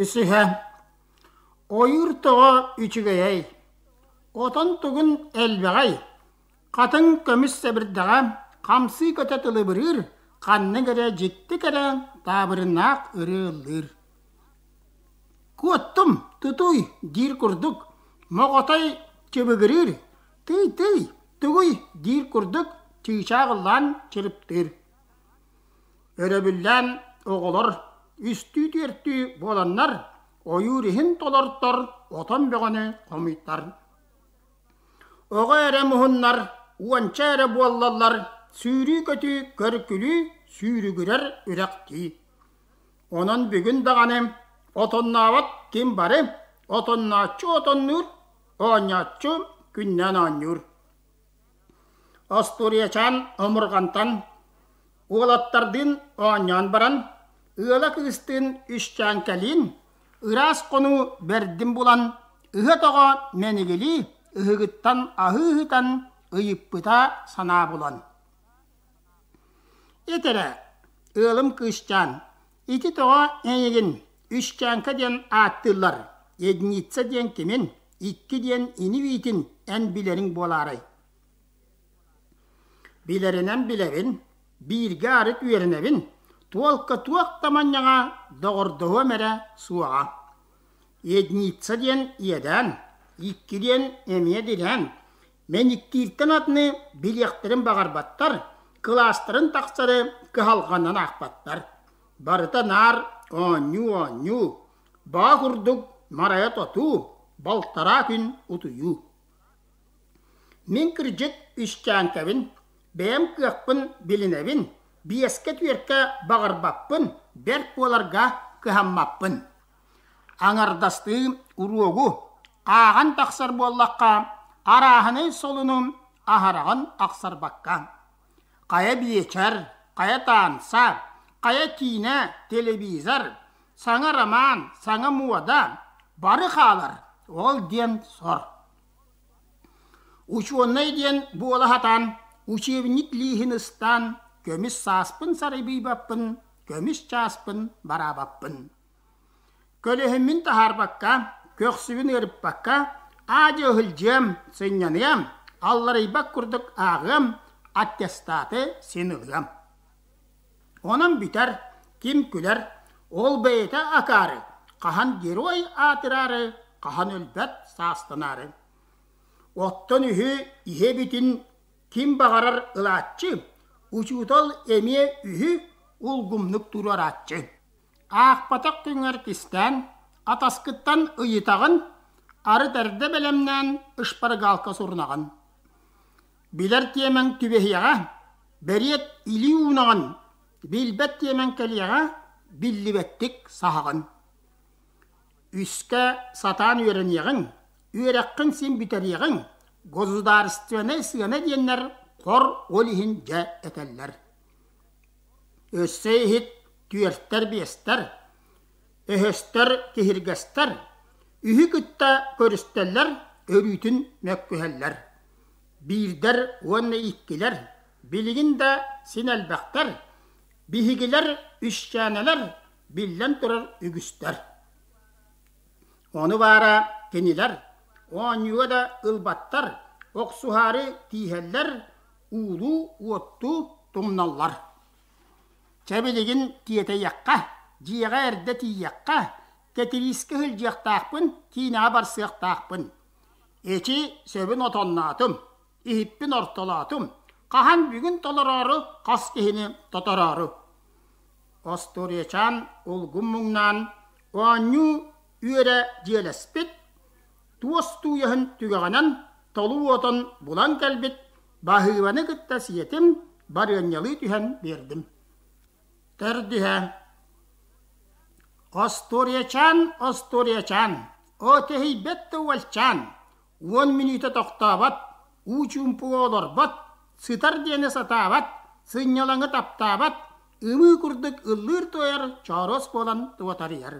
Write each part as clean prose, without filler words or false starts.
Үсүһэ, ойуур тоҕо үчүгэйэй, отон тугун элбэҕэй, хатыҥ көмүс сэбирдэҕэ хамсыы көтө тылыбырыыр, ханнык эрэ дьикти кэрэ таабырыннаах ырыа ыллыыр. Куоттум, тутуй диир курдук, моҕотой чыбыгырыыр, тый-тый, тугуй диир курдук чыычаах ыллаан чырыптыыр. Өрөбүллээн оҕолор үстүү-түөртүү буоланнар ойуур иһин толортор отон бөҕөнү хомуйтар. Оҕо эрэ муһуннар, уонча эрэ буоллаллар сүүрүү-көтүү, көр-күлүү, сүүрүгүрэр үрэхтии. Онон бүгүн даҕаны отоннообот ким бары, отоннооччу отоннуур, оонньооччу күннээн оонньуур. Остуоруйачаан омурҕантан уолаттардыын оонньоон баран, ыала кыыстыын Үсчээҥкэлиин ыраас хонуу бэрдин булан, ыһа-тоҕо мэнигилии ыһыгыттан аһыы ыһытан ыйыппыта санаа булан. Ит эрэ, ыалым кыысчаан, ити тоҕо эйигин Үсчээҥкэ диэн ааттыыллар, единица диэн кимин, икки диэн ини-биитин эн билэриҥ буолаарай? Билэринэн билэбин, бииргэ арыт үөрэнэбин, туолка туох да манньаҕа доҕордоһуом эрэ суоҕа. Единица диэн иэдээн, икки диэн эмиэ дирээн, мэниктииртэн атыны билиэхтэрин баҕарбаттар, кылаастарын тахсары кыһалҕанан аахпаттар. Барыта наар оонньуу-оонньуу, баа курдук марайа тотуу, балтараа күн утуйуу. Мин кырдьык үсчээҥкэбин, бэйэм кыахпын билинэбин, биэскэ-түөркэ баҕарбаппын, бэрт буоларга кыһаммаппын. Аҥардастыы уруогу ааҕан тахсар буоллахха, арааһынай солуну аһараҕын ахсарбакка. Хайа биэчэр, хайа таанса, хайа киинэ, телевизор, саҥа роман, саҥа муода бары хаалар, ол диэн сор. Учуонай диэн буола сатаан, учебник лииһин ыстаан, көмүс сааспын сарайбыйбаппын, көмүс чааспын бараабаппын. Көлөһүммүн таһаарбакка, көхсүбүн ыарыппакка, аа-дьуо ыһылдьыам, сынньаныам, алларыйбат курдук ааҕыам, аттестаты син ылыам. Онон бүтэр, ким күлэр, ол бэйэтэ акаары, хаһан герой аатыраары, хаһан өлбөт саастанаары. Оттон үһү иһэ бүтүн ким баҕарар ылааччы, учуутал эмиэ үһү улгумнук туруорааччы. Аахпатах күҥҥэр кистээн, атаскыттан ыйытаҕын, арыт эрдэ бэлэмнээн ышпарыгаалка сурунаҕын. Билэр тиэмэҥ түбэһиэҕэ, бэриэт илии уунаҕын, билбэт тиэмэҥ кэлиэҕэ, биллибэттик саһаҕын. Үскэ сатаан үөрэниэҕиҥ, үөрэххин син бүтэриэҕиҥ, государственнай сыана диэннэр хор ол иһин дьэ этэллэр. Өссө иһит түөртэр-биэстэр, өһөстөр, киһиргэстэр, үһү кытта көрүстэллэр, өрүүтүн мөккүһэллэр. Биирдэр уонна иккилэр, билигин да син элбэхтэр, биһигилэр үсчээнэлэр, биллэн турар үгүстэр. Ону баара кинилэр оонньууга да ылбаттар, охсуһаары тииһэллэр, уулуу-уоттуу тумналлар. Чэ билигин тиэтэйиэххэ, дьиэҕэ эрдэ тиийиэххэ, Кэтириискэ сылдьыахтаахпын, киинэҕэ барсыахтаахпын. Эчи сөбүн отонноотум, иһиппин ортолоотум, хаһан бүгүн толороору хас киһини тотороору. Остуоруйачаан улгум муҥнаан оонньуу үөрэ дьиэлэспит, туос тууйаһын түгэҕинэн толуу отон булан кэлбит Баһыыбаны кытта сиэтим, барыанньалыы түһэн биэрдим. Төрдүһэ Остуоруйачаан, остуоруйачаан, оо тэһийбэт да уолчаан, уон мүнүүтэ тохтообот, уу чуумпуга олорбот, сытар диэни сатаабат, сынньалаҥы таптаабат, ымыы курдук ыллыыр-туойар чооруос буолан туотарыйар.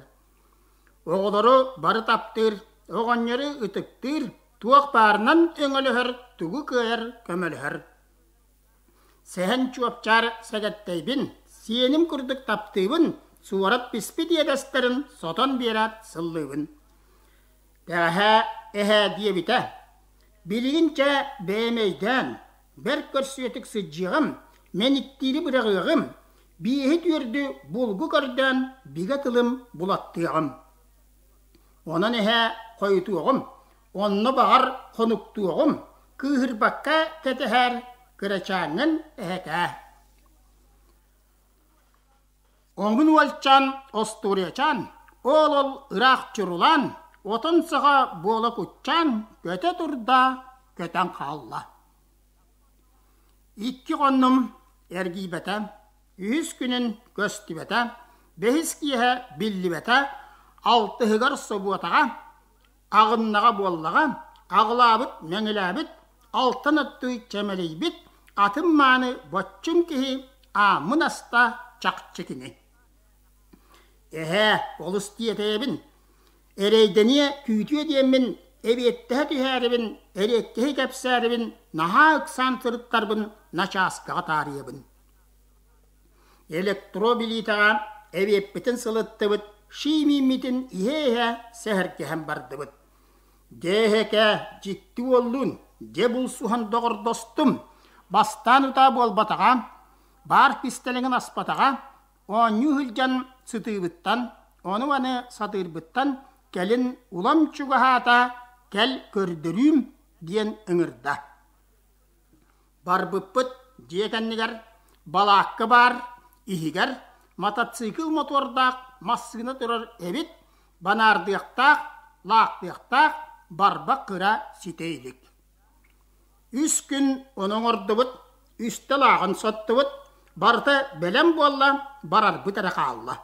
Оҕолору бары таптыыр, оҕонньору ытыктыыр, туох баарынан өҥөлөһөр, тугу кыайар көмөлөһөр. Сэһэн Чуопчаар сэгэттэйбин, сиэним курдук таптыыбын, Суорат биспит иэдэстэрин сотон биэрээт сыллыыбын. Бэҕэһээ эһээ диэбитэ. Билигин чэ бэйэм өйдөөн, бэрт көрсүөтүк сылдьыаҕым, мэниктиири быраҕыаҕым, биэһи түөрдү булгу көрдөөн бигэ тылым булаттыаҕым. Онон эһээ хойутуоҕум, онно баҕар хонуктуоҕум, кыыһырбакка кэтэһээр кырачааҥҥын эһэтээ. Оҥун уолчаан остуоруйачаан, оол-ол ыраах чурулаан, отон саҕа буола куччаан, көтө турда, көтөн хаалла. Икки хоннум эргийбэтэ, үһүс күнүн көстүбэтэ, бэһис киэһэ биллибэтэ, алтыһыгар собуотаҕа, аҕыннаҕа буоллаҕа, аҕылаабыт, мэҥилээбит, алтан аттыы чэмэлийбит, атын мааны боччум киһи ааммын аста чахчы кини. Эһээ, олус тиэтэйэбин, эрэйдэниэ күүтүө диэммин, эбиэттэһэ түһээрибин, эриэккэһи кэпсээрибин, наһаа ыксаан сырыттарбын начааскаҕа таарыйабын. Электробилиитэҕэ эбиэппитин сылыттыбыт, шиимииммитин иһэ-иһэ сэһэргэһэн бардыбыт. Дьэ, дьикти уоллуун, дьэ булсуһан доҕордостум. Бастаан утаа буолбатаҕа, баар кистэлэҥин аспатаҕа, оонньуу сылдьан сытыыбыттан, ону-маны сатыырбыттан кэлин улам чугаһаата, кэл көрдөрүүм диэн ыҥырда. Барбыппыт дьиэ кэннигэр балаакка баар, иһигэр мотоцикл мотуордаах массыына турар эбит, банаардыахтаах, лаахтыахтаах, барбах кыра ситэ илик. Үс күн ону оҥордубут, үстэ лааҕын соттубут, барыта бэлэм буолла, барарбыт эрэ хаалла.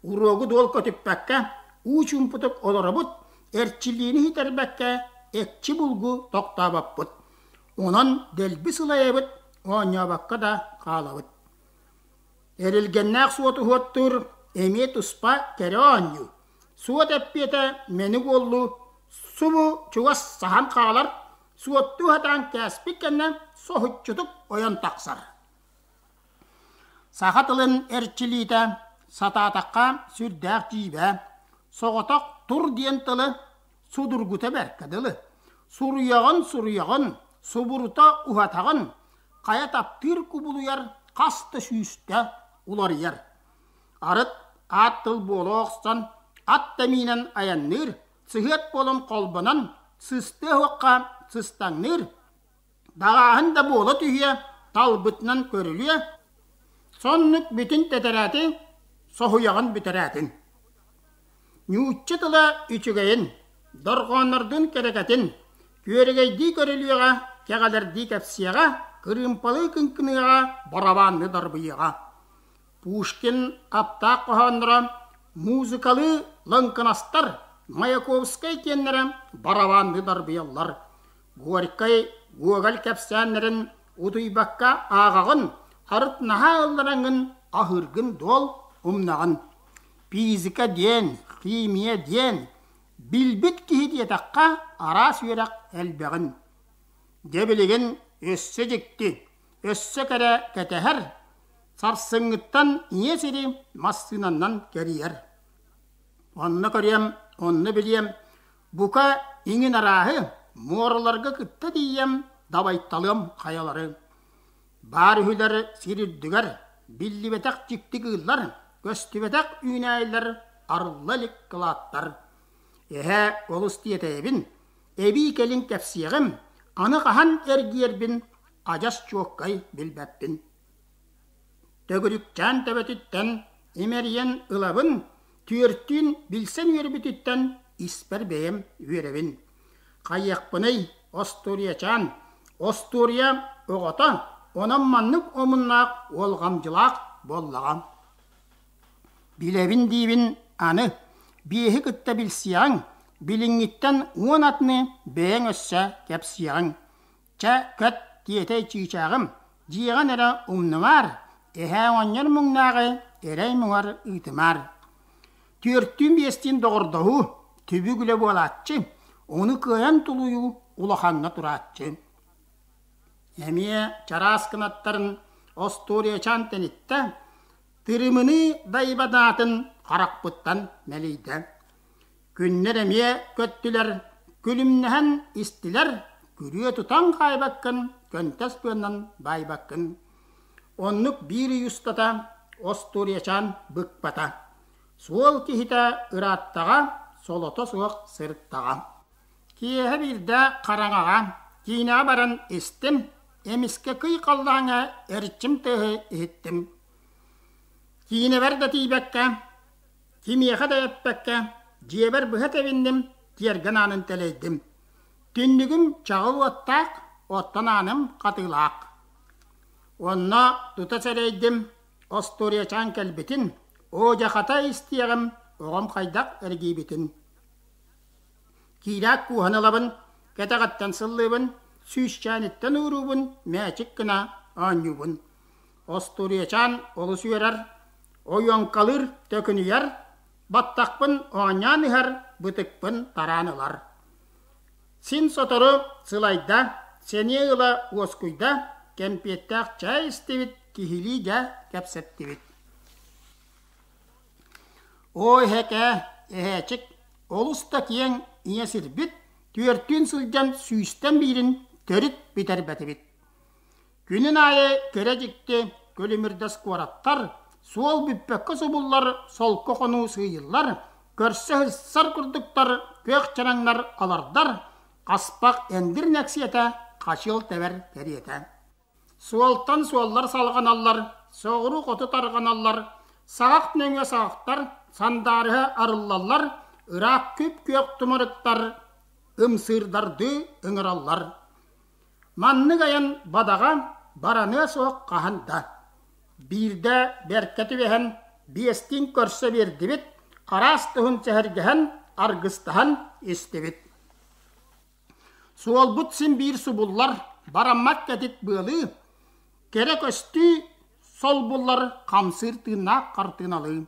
Уруогу дуол көтүппэккэ, уу чуумпутук олоробут, эрчиллиини ситэрбэккэ, экчи булгу тохтообоппут. Онон дэлби сылайабыт, оонньообокко да хаалабыт. Эрилгэннээх суот уһуоттуур эмиэ туспа кэрэ оонньуу. Суот эппиэтэ мэник уоллуу субу чугас саһан хаалар, суоттуу сатаан кээспит кэннэ соһуччутук ойон тахсар. Саха тылын эрчилиитэ сатаатахха сүрдээх дьиибэ, соҕотох тур диэн тылы судургута бэркэ дылы, суруйаҕын-суруйаҕын, субурута уһатаҕын, хайа таптыыр кубулуйар хас да сүүстэ уларыйар. Арыт аат тыл буола охсон, ат да миинэн айанныыр, сыһыат буолан холбонон, сыстыа уохха сыстаҥныыр, Даҕааһын да буола түһүө, талбытынан көрүлүө, соннук бүтүн тэтэрээти соһуйаҕын бүтэрээтин. Ньуучча тыла үчүгэйин, дорҕооннордун кэрэкэтин, күөрэгэйдии көрүлүөҕэ, кэҕэлэрдии кэпсиэҕэ, кырыымпалыы кыҥкыныаҕа, барабаанныы дарбыйыаҕа. Пушкин аптаах хоһоонноро музыкалыы лыҥкынастар, Маяковскай диэннэрэ барабаанныы дарбыйаллар. Горькай, Гоголь кэпсээннэрин утуйбакка ааҕаҕын, арыт наһаа ыллараҥҥын аһыыргын дуол умнаҕын. Физика диэн, химия диэн, билбит киһи диэтэххэ араас үөрэх элбэҕин. Дьэ билигин өссө дьикти, өссө кэрэ кэтэһэр, сарсыҥҥыттан ийэ сири массыынаннан кэрийэр. Онно көрүөм, онно билиэм, Бука иҥин арааһы, муораларга кытта тиийэм, дабайталыам хайалары. Баар үһүлэр сир үрдүгэр, биллибэтэх дьикти кыыллар, көстүбэтэх үүнээйилэр, арылла илик кылааттар. Эһээ олус тиэтэйэбин, эбии кэлин кэпсиэҕим, аны хаһан эргийэрбин адьас чуоккай билбэппин. Төгүрүкчээн төбөтүттэн имэрийэн ылабын, түөртүүн билсэн үөрбүтүттэн испэр бэйэм үөрэбин. Хайыахпыный, остуоруйачаан, остуоруйа оҕото, онон маннык омуннаах уолҕамдьылаах буоллаҕа. Билэбин диибин аны, биэһи кытта билсиэҕиҥ, билиҥҥиттэн уон атыны бэйэҥ өссө кэпсиэҕиҥ. Чэ, көт, тиэтэй чыычааҕым, дьиэҕин эрэ умнумаар, эһээ оҕонньор муҥнааҕы эрэй муҥар ыытымаар. Түөртүүн-биэстиин доҕордоһуу, түбүк үлэ буолааччы, ону кыайан тулуйуу улахаҥҥа турааччы. Эмиэ чараас кынаттарын остуоруйачаан тэниттэ. Тырымыныы дайбадаатын харахпыттан мэлийдэ. Күннэр эмиэ көттүлэр, күлүмнэһэн истилэр, күрүө тутан хаайбаккын, көнтөс быаннан баайбаккын. Оннук биир ый устата остуоруйачаан быкпата. Суол киһитэ ырааттаҕа, солото суох сырыттаҕа. Киэһэ биирдэ хараҥаҕа киинэҕэ баран истим, эмискэ кый халлааҥҥа эрчим тыаһы иһиттим. Киинэбэр да тиийбэккэ, кимиэхэ да эппэккэ, дьиэбэр быһа тэбинним, тиэргэн аанын тэлэйдим. Түннүгүм чаҕыл уоттаах, оттон ааным хатыылаах. Онно тута сэрэйдим, остуоруйачаан кэлбитин, оо дьэ хата истиэҕим, оҕом хайдах эргийбитин. Киирээт кууһан ылабын, кэтэҕиттэн сыллыыбын, сүүсчээниттэн ууруубун, мээчик гына оонньуубун. Остуоруйачаан олус үөрэр, ойуоҥкалыыр, төкүнүйэр, баттахпын оонньоон иһэр, бытыкпын тараан ылар. Син сотору сылайда, сэниэ ыла уоскуйда, кэмпиэттээх чээй истибит, киһилии дьэ кэпсэттибит. Оо, эһэкээ, эһээчик, олус да киэҥ ийэ сирбит, түөртүүн сылдьан сүүстэн биирин төрүт бүтэрбэтибит. Күнүн аайы кэрэ дьикти күлүмүрдэс куораттар, суол бүппэккэ субуллар солко хонуу сыыйыллар, көрсө сырсар курдуктар күөх чараҥнар алардар, хаспах эндир нэксиэтэ хачыал тэбэр кэриэтэ. Суолтан суоллар салҕаналлар, соҕуруу-хоту тарҕаналлар, саҕах нөҥүө саҕахтар сандаарыһа арыллаллар, ыраах күп-күөх тумарыктар ымсыырдардыы ыҥыраллар. Маннык айан бадаҕа бараныа суох хаһан да. Биирдэ бэркэ түбэһэн, биэстиин көрсө биэрдибит, араас туһун сэһэргэһэн, аргыстаһан истибит. Суолбут син биир субуллар, бараммат кэтит быалыы, кэрэ көстүү солбуллар хамсыыр тыыннаах хартыыналыы.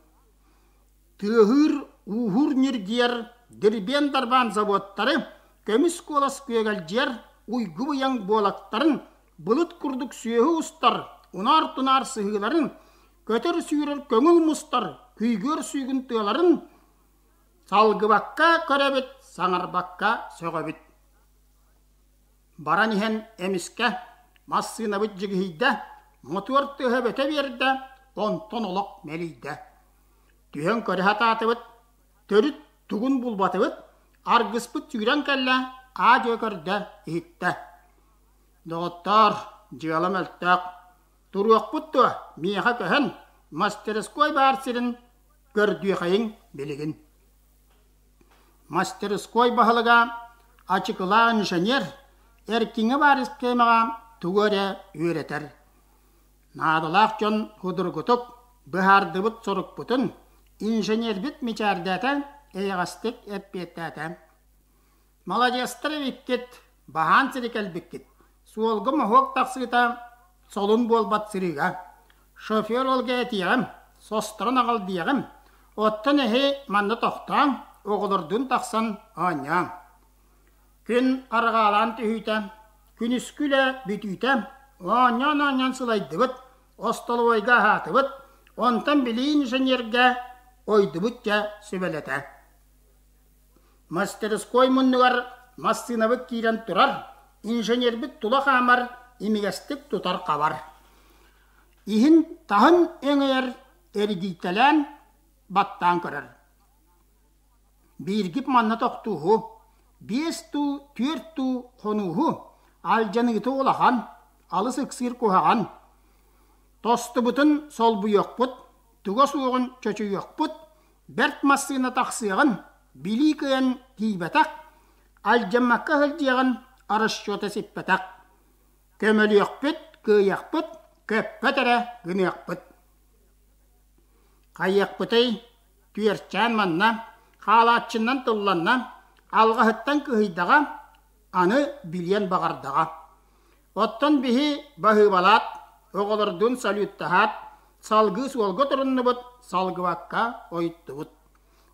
Тыаһыыр, ууһуур ньиргиэр, дирбиэн-дарбаан заводтары, көмүс куолас күөгэлдьийэр уйгу-быйаҥ буолактарын, былыт курдук сүөһү устар, унаар-тунаар сыһыыларын, көтөр-сүүрэр көҥүл мустар күйгүөр сүүгүн тыаларын Салгыбакка көрөбүт, саҥарбакка сөҕөбүт. Баран иһэн эмискэ массыынабыт дьигиһийдэ, мотуор тыаһа бөтө биэрдэ, онтон олох мэлийдэ. Түһэн көрө сатаатыбыт, төрүт тугун булбатыбыт, аргыспыт сүүрэн кэллэ, аа-дьуо көрдө, иһиттэ. Доҕоттоор, дьыала мөлтөх, туруохпут дуо, миэхэ көһөн, мастерской баар сирин көрдүөхэйиҥ билигин. Мастерской баһылыга ачыкылаах инженер эркиҥҥэ баар схемаҕа тугу эрэ үөрэтэр. Наадалаах дьон судургутук быһаардыбыт сорукпутун инженербит мичээрдээтэ, эйэҕэстик эппиэттээтэ. Маладьыастар эбиккит, баһаан сири кэлбиккит. Суолга моһуок тахсыыта солун буолбат сырыыга. Шофер уолга этиэҕим, состорон аҕал диэҕим. Оттон эһи манна тохтооҥ, оҕолордуун тахсан оонньооҥ. Күн арҕаалаан түһүүтэ, күнүскү үлэ бүтүүтэ, оонньоон-оонньоон сылайдыбыт, остолобуойга аһаатыбыт, онтон билии инженергэ ойдубут дьэ сүбэлэтэ. Мастерской муннугар массыынабыт киирэн турар, инженербит тула хаамар, имигэстик тутар-хабар. Иһин-таһын өҥөйөр, эригийтэлээн, баттаан көрөр. Бииргип манна тохтууһу, биэс дуу, түөрт дуу хонууһу, алдьаныыта улахан, алыс ыксыыр куһаҕан. Тостубутун солбуйуохпут, туга суоҕун чочуйуохпут, Бэрт массыына тахсыаҕын, билии кыайан тиийбэтэх, алдьаммакка сылдьыаҕын расчета сиппэтэх. Көмөлүөхпүт, кыайыахпыт, көппөт эрэ гыныахпыт. Хайыахпытый, түөрчээн манна, хаалааччыннан тылланна, алҕаһыттан кыһыйдаҕа, аны билиэн баҕардаҕа. Оттон биһи баһыыбалаат, оҕолордуун салюттаһаат, салгыы суолга туруннубут, салгыбакка ойуттубут.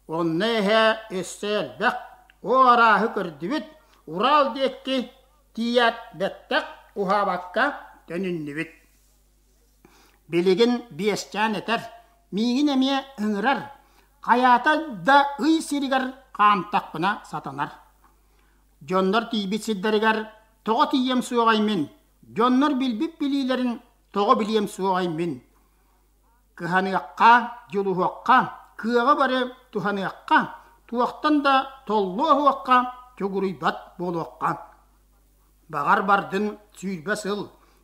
Онно эһээ өссө элбэх, оо арааһы көрдүбүт, Урал диэки тиийээт бэттэх уһаабакка төнүннүбүт. Билигин биэсчээн этэр, Миигин эмиэ ыҥырар, хайаата да ый сиригэр хаамтахпына сатанар. Дьоннор тиийбит сирдэригэр тоҕо тиийиэм суоҕай мин? Дьоннор билбит билиилэрин тоҕо билиэм суоҕай мин? Кыһаныахха, дьулуһуохха, кыаҕы бары туһаныахха, туохтан да толлуо-оһуохха, чугуруйбат буолуохха. Баҕар бардын 20 сыл,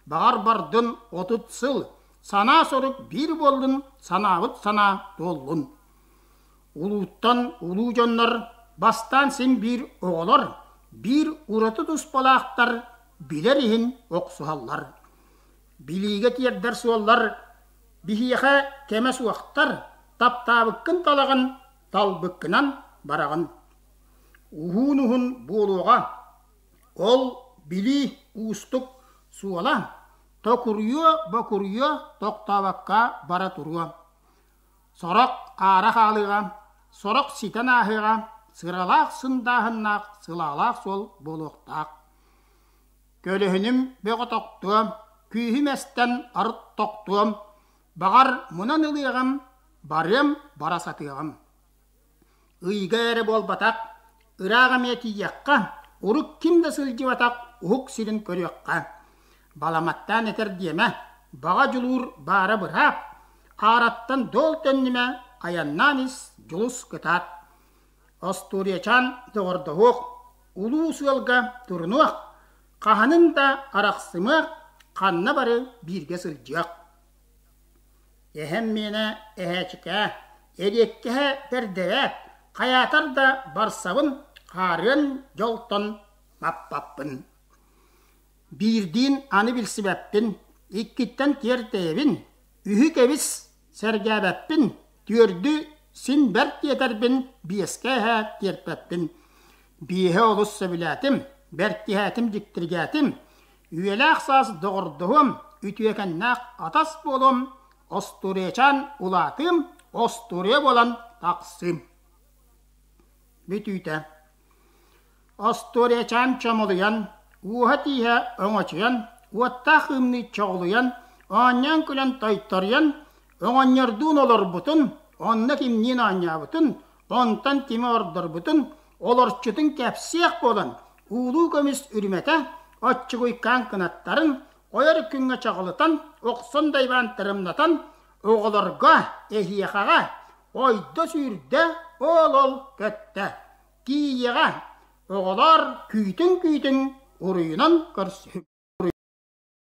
баҕар бардын 30 сыл, санаа-сорук биир буоллун, санаабыт санаа туоллун. Улууттан улуу дьоннор бастаан син биир оҕолор, биир ураты туспалаахтар билэр иһин охсуһаллар. Билиигэ тиэрдэр суоллар биһиэхэ кэмэ суохтар, таптаабыккын талаҕын, талбыккынан бараҕын. Уһуун-уһун буолуоҕа, ол билии уустук суола, токуруйуо-бокуруйуо тохтообокко бара туруо. Сорох аара хаалыаҕа, сорох ситэн ааһыаҕа, сыралаах сындааһыннаах сылаалаах суол буолуохтаах. Көлөһүнүм бөҕө тохтуо, күүһүм эстэн арыт тохтуом, баҕар мунан ылыаҕым, барыам бара сатыаҕым. Ыйга эрэ буолбатах, ыраах эмиэ тиийиэххэ, урут ким да сылдьыбатах уһук сирин көрүөххэ. Баламаттаан этэр диэмэ, баҕа дьулуур баара быраап, аараттан дуол төннүмэ, айаннаан ис, дьулус кытаат. Остуоруйачаан доҕордоһуох, улуу сыалга турунуох, хаһанын да арахсымыах, ханна бары бииргэ сылдьыах. Эһэм миэнэ эһээчикээ, эриэккэһэ бэрдэрээт, хайаатар да барсабын, хаарыан дьолтон маппаппын. Биирдиин аны билсибэппин, иккиттэн тиэртэйэбин, үһү кэбис сэргээбэппин, түөрдү син бэрт диэтэрбин, биэскэ эһэ тиэрпэппин. Биэһи олус сөбүлээтим, бэркиһээтим, дьиктиргээтим, Үйэлээх саас доҕордоһуом, үтүөкэннээх атас буолуом, остуоруйачаан улаатыым, остуоруйа буолан тахсыым. Бүтүүтэ. Остуоруйачаан чомолуйан, уоһа-тииһэ оҥочуйан, уоттаах ыымныы чоҕулуйан, оонньоон-күлэн тойторуйан, оҕонньордуун олорбутун, онно кимниин оонньообутун, онтон кими ордорбутун, олорчутун кэпсиэх буолан, уулуу көмүс үрүмэтэ оччугуйкаан кынаттарын ойор күҥҥэ чаҕылытан, охсон дайбаан тырымнатан, оҕолорго, эһиэхэҕэ ойдо-сүүрдэ, ол-ол көттө. Тиийиэҕэ, оҕолоор, күүтүҥ-күүтүҥ, уруйунан көрсүһүҥ.